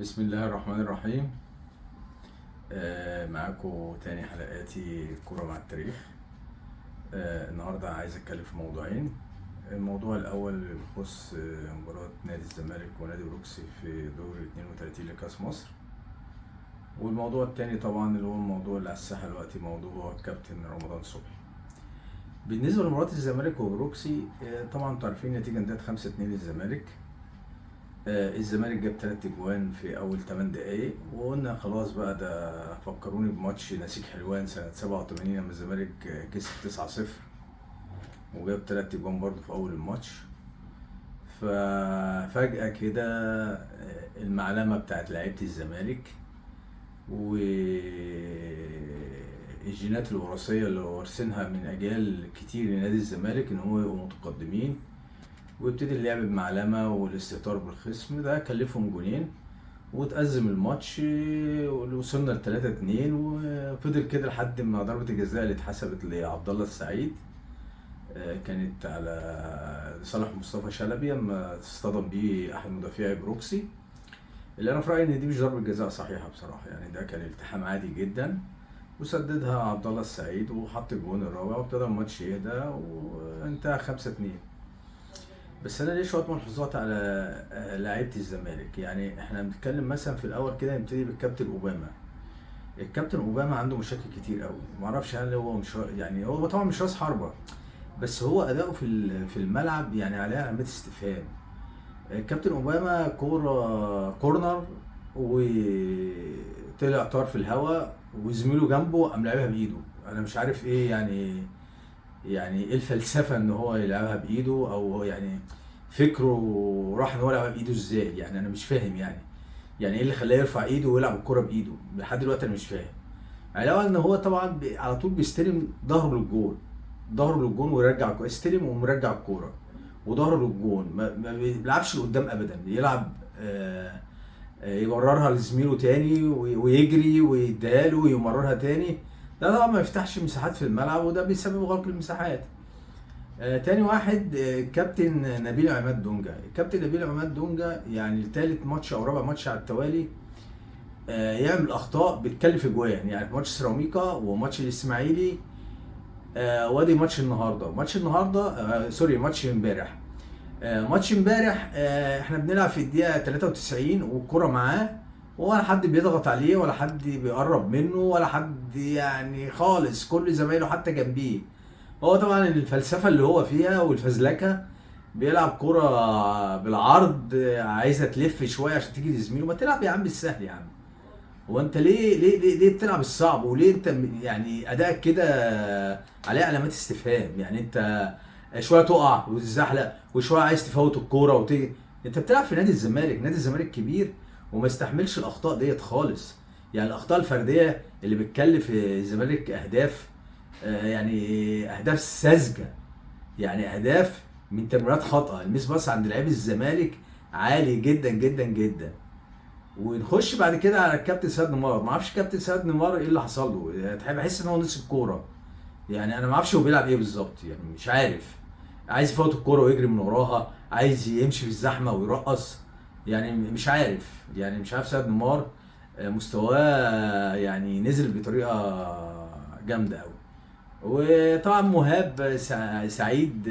بسم الله الرحمن الرحيم. معاكم تاني حلقاتي كرة مع التاريخ. النهاردة عايز اتكلم في موضوعين. الموضوع الاول بيخص مباراة نادي الزمالك ونادي بروكسي في دور 32 لكأس مصر، والموضوع التاني طبعا اللي هو الموضوع اللي على الساحة دلوقتي، موضوع كابتن رمضان صبحي. بالنسبة لمباراة الزمالك وبروكسي، طبعا انتوا عارفين النتيجة انتهت 5-2 للزمالك. الزمالك جاب 3 اجوان في اول 8 دقايق، وقلنا خلاص بقى ده فكروني بماتش نسيج حلوان سنة 87 لما الزمالك كسب 9-0 وجاب 3 اجوان برضه في اول الماتش. ففجأة كده المعلمة بتاعت لعيبة الزمالك والجينات الوراثية اللي وارثينها من أجيال كتير لنادي الزمالك إن هو يبقوا متقدمين ويبتدي اللعب بمعلمة والاستهتار بالخصم، ده كلفهم جونين وتأزم الماتش ووصلنا ل 3-2، وفضل كده لحد ما ضربة الجزاء اللي اتحسبت لعبد الله السعيد، كانت على صالح مصطفى شلبي اما اصطدم بيه احد مدافعي بروكسي، اللي انا في رايي ان دي مش ضربه جزاء صحيحه بصراحة، يعني ده كان التحام عادي جدا وسددها عبد الله السعيد وحط الجون الرابع وابتدى الماتش يهدى وانتهى 5-2. بس انا ليه شوية ملحوظات على لعيبة الزمالك. يعني احنا بنتكلم مثلا في الاول كده نبتدي بالكابتن اوباما. الكابتن اوباما عنده مشاكل كتير قوي، ما اعرفش هل هو مش يعني هو طبعا مش راس حربه، بس هو اداؤه في الملعب يعني عليه علامات استفهام. الكابتن اوباما كورة corner وطلع طار في الهواء وزميله جنبه قام لعبها بايده، انا مش عارف ايه يعني ايه الفلسفة ان هو يلعبها بايده، او يعني فكرة راح ان هو يلعبها بايده ازاي، يعني انا مش فاهم يعني ايه اللي خلاه يرفع ايده ويلعب الكورة بايده لحد دلوقتي انا مش فاهم. علاوه ان هو طبعا على طول بيستلم ظهره للجون، ظهره للجون ويرجع الكورة، استلم ومرجع الكورة وظهره للجون، ما بيلعبش لقدام ابدا، يلعب يمررها لزميله تاني ويجري ويديها له ويمررها تاني، ده طبعا ما يفتحش مساحات في الملعب وده بيسبب غلق المساحات. تاني واحد، كابتن نبيل عماد دونجا. الكابتن نبيل عماد دونجا يعني تالت ماتش او رابع ماتش على التوالي، يعمل اخطاء بتكلف اجوان، يعني في ماتش سيراميكا وماتش الاسماعيلي، وادي ماتش النهارده، ماتش النهارده، sorry، ماتش امبارح. ماتش امبارح، احنا بنلعب في الدقيقة 93 والكره معاه، ولا حد بيضغط عليه ولا حد بيقرب منه ولا حد يعني خالص، كل زمايله حتى جنبيه. هو طبعا الفلسفة اللي هو فيها والفزلكه، بيلعب كرة بالعرض، عايزه تلف شوية عشان تيجي لزميله. ما تلعب يا عم السهل يا عم، هو انت ليه ليه ليه, ليه بتلعب الصعب؟ وليه انت يعني ادائك كده عليه علامات استفهام؟ يعني انت شوية تقع وتزحلق وشوية عايز تفوت الكورة وتيجي. انت بتلعب في نادي الزمالك، نادي الزمالك كبير وما يستحملش الاخطاء ديت خالص. يعني الاخطاء الفردية اللي بتكلف الزمالك اهداف، يعني اهداف ساذجة، يعني اهداف من تمريرات خطأ. ال miss pass عند لعيب الزمالك عالي جدا جدا جدا. ونخش بعد كده على الكابتن سيد نيمار. ما اعرفش كابتن سيد نيمار ايه اللي حصل له، يعني بحس ان هو نسي الكورة، يعني انا ما اعرفش هو بيلعب ايه بالظبط، يعني مش عارف، عايز يفوت الكورة ويجري من وراها، عايز يمشي في الزحمة ويرقص، يعني مش عارف، يعني مش عارف سيد نيمار، مستواه يعني نزل بطريقة جامدة قوي. وطبعا مهاب سعيد،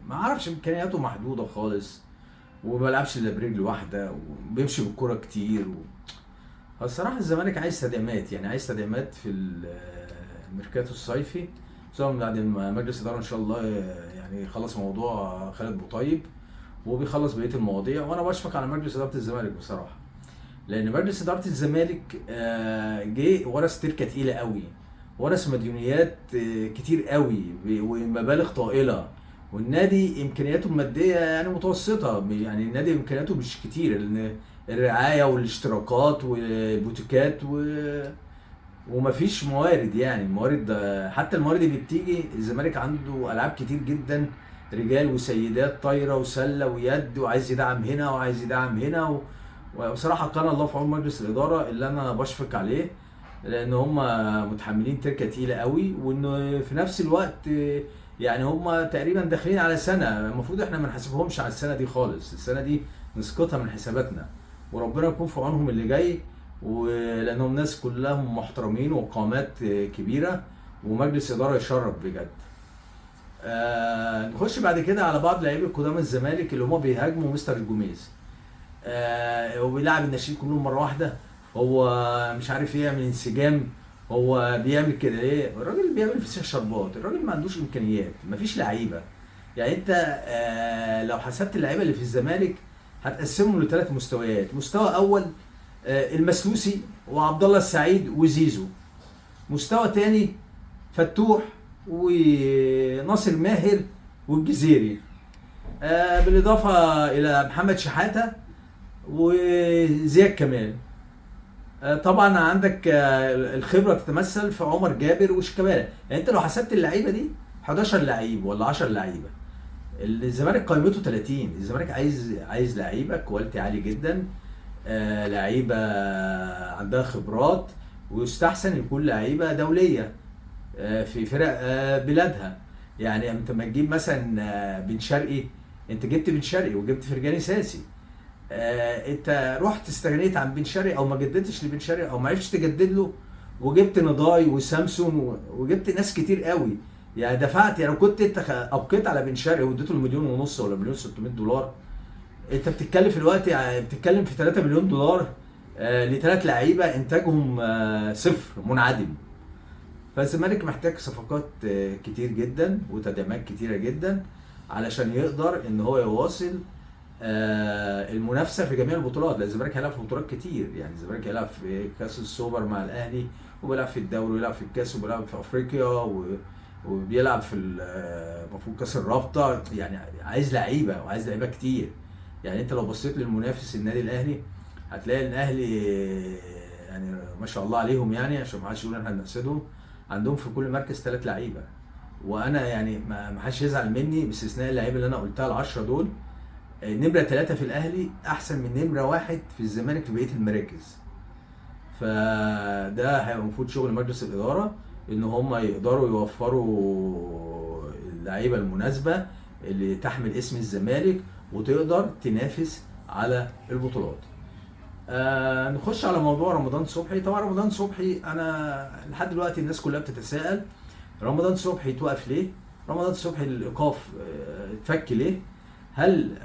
ما اعرفش امكانياته محدودة خالص، وما بيلعبش الا برجل واحدة وبيمشي بالكورة كتير فالصراحه الزمالك عايز تدعيمات، يعني عايز تدعيمات في الميركاتو الصيفي، خصوصا بعد ما مجلس الادارة ان شاء الله يعني يخلص موضوع خالد بوطيب وبيخلص بقية المواضيع. وانا بشفق على مجلس ادارة الزمالك بصراحة، لان مجلس ادارة الزمالك، جه ورث تركه تقيلة قوي، ورث مديونيات، كتير قوي ومبالغ طائلة، والنادي امكانياته المادية يعني متوسطه، يعني النادي امكانياته مش كتير، لان الرعاية والاشتراكات والبوتيكات ومفيش موارد، يعني الموارد، حتى الموارد اللي بتيجي الزمالك عنده العاب كتير جدا، رجال وسيدات، طايره وسله ويد، وعايز يدعم هنا وعايز يدعم هنا وبصراحة كان الله في عون مجلس الادارة اللي انا بشفق عليه، لان هم متحملين تركه تقيلة قوي، وان في نفس الوقت يعني هم تقريبا داخلين على سنة المفروض احنا ما نحاسبهمش على السنة دي خالص، السنة دي نسقطها من حساباتنا. وربنا يكون في عونهم اللي جاي، ولانهم ناس كلهم محترمين وقامات كبيرة، ومجلس ادارة يشرف بجد. نخش بعد كده على بعض لعيبة قدام الزمالك اللي هم بيهاجموا مستر جوميز، وبيلعب الناشئين كلهم مرة واحدة، هو مش عارف ايه يعمل انسجام، هو بيعمل كده ليه؟ الراجل بيعمل فسيخ شربات، الراجل ما عندوش امكانيات، مفيش لعيبة. يعني انت لو حسبت اللعيبة اللي في الزمالك هتقسمهم لثلاث مستويات. مستوى اول المسلوسي وعبد الله السعيد وزيزو. مستوى تاني فتوح وناصر ماهر والجزيري، بالاضافة الى محمد شحاته وزياد كمال. طبعا عندك الخبرة تتمثل في عمر جابر وشيكابالا. يعني انت لو حسبت اللعيبة دي 11 لعيب ولا 10 لعيبة، الزمالك قائمته 30. الزمالك عايز لعيبة quality عالي جدا، لعيبة عندها خبرات، ويستحسن يكون لعيبة دولية في فرق بلادها. يعني انت ما تجيب مثلا بن شرقي، انت جبت بن شرقي وجبت فرجاني ساسي، انت رحت استغنيت عن بن شرقي او ما جددتش لبن شرقي او ما عرفتش تجدد له، وجبت نضاي وسامسون وجبت ناس كتير قوي. يعني دفعت، يعني لو كنت انت ابقيت على بن شرقي واديته المليون ونص ولا مليون 600 دولار، انت بتتكلم في الوقت، يعني بتتكلم في 3 مليون دولار لثلاث لعيبة انتاجهم صفر منعدم. فالزمالك محتاج صفقات كتير جدا وتدعيمات كتيرة جدا علشان يقدر ان هو يواصل المنافسة في جميع البطولات. لان الزمالك هيلعب في بطولات كتير، يعني الزمالك هيلعب في كاس السوبر مع الاهلي، وبيلعب في الدوري، وبيلعب في الكاس، وبيلعب في افريقيا، وبيلعب في المفروض كاس الرابطة. يعني عايز لعيبة وعايز لعيبة كتير. يعني انت لو بصيت للمنافس النادي الاهلي هتلاقي الاهلي يعني ما شاء الله عليهم، يعني عشان ما حدش يقول احنا بنحسدهم، عندهم في كل مركز 3 لعيبة. وانا يعني ما حدش يزعل مني باستثناء اللعيبة اللي انا قلتها ال10 دول، نمره 3 في الاهلي احسن من نمره 1 في الزمالك في بقية المراكز. فده هيبقى المفروض شغل مجلس الادارة، ان هم يقدروا يوفروا اللعيبة المناسبة اللي تحمل اسم الزمالك وتقدر تنافس على البطولات. نخش على موضوع رمضان صبحي. طبعا رمضان صبحي انا لحد دلوقتي الناس كلها بتتساءل رمضان صبحي توقف ليه؟ رمضان صبحي الايقاف اتفك ليه؟ هل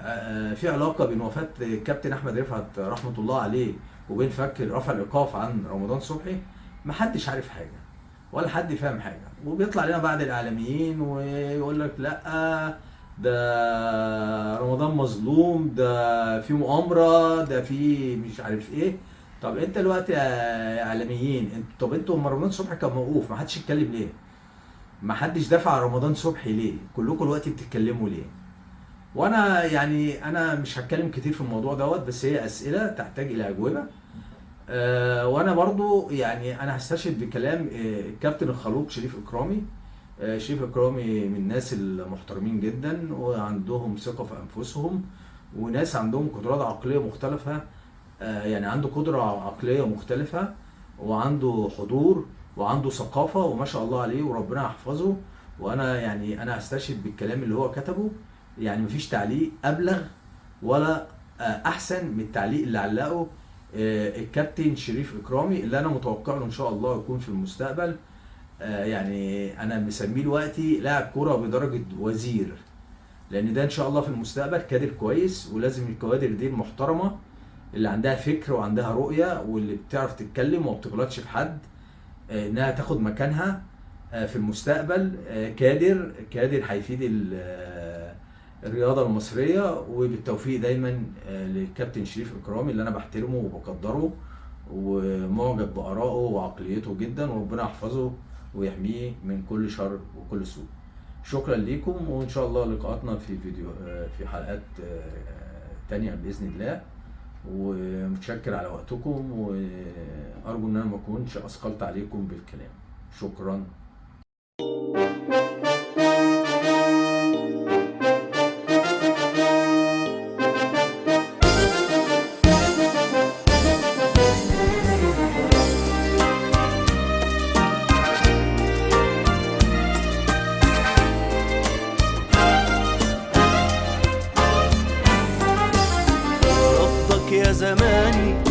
في علاقة بين وفاه الكابتن احمد رفعت رحمه الله عليه وبين فك رفع الايقاف عن رمضان صبحي؟ محدش عارف حاجة ولا حد فاهم حاجة، وبيطلع لنا بعض الاعلاميين ويقول لك لا ده رمضان مظلوم، ده في مؤامرة، ده في مش عارف ايه. طب انت دلوقتي يا اعلاميين، انتوا طب انتوا لما رمضان صبحي كان موقوف ما حدش اتكلم ليه؟ ما حدش دافع رمضان صبحي ليه؟ كلكم دلوقتي بتتكلموا ليه؟ وانا يعني انا مش هتكلم كتير في الموضوع دوت، بس هي اسئلة تحتاج الى اجوبه. وانا برضو يعني انا هستشهد بكلام الكابتن الخلوق شريف اكرامي. شريف اكرامي من الناس المحترمين جدا وعندهم ثقة في انفسهم، وناس عندهم قدرات عقلية مختلفة، يعني عنده قدره عقلية مختلفة وعنده حضور وعنده ثقافة وما شاء الله عليه وربنا يحفظه. وانا يعني انا هستشهد بالكلام اللي هو كتبه، يعني مفيش تعليق ابلغ ولا احسن من التعليق اللي علقه الكابتن شريف اكرامي، اللي انا متوقع له ان شاء الله يكون في المستقبل. يعني انا مسميه دلوقتي لاعب كرة بدرجة وزير، لان ده ان شاء الله في المستقبل كادر كويس، ولازم الكوادر دي المحترمة اللي عندها فكر وعندها رؤية واللي بتعرف تتكلم وما بتغلطش في حد، انها تاخد مكانها في المستقبل. كادر هيفيد الرياضة المصرية. وبالتوفيق دايما للكابتن شريف اكرامي اللي انا بحترمه وبقدره ومعجب بآرائه وعقليته جدا، وربنا يحفظه ويحميه من كل شر وكل سوء. شكرا ليكم، وان شاء الله لقاءاتنا في فيديو في حلقات تانية بإذن الله. ومتشكر على وقتكم، وارجو ان انا ما اكونش اثقلت عليكم بالكلام. شكرا. رفضك يا زماني.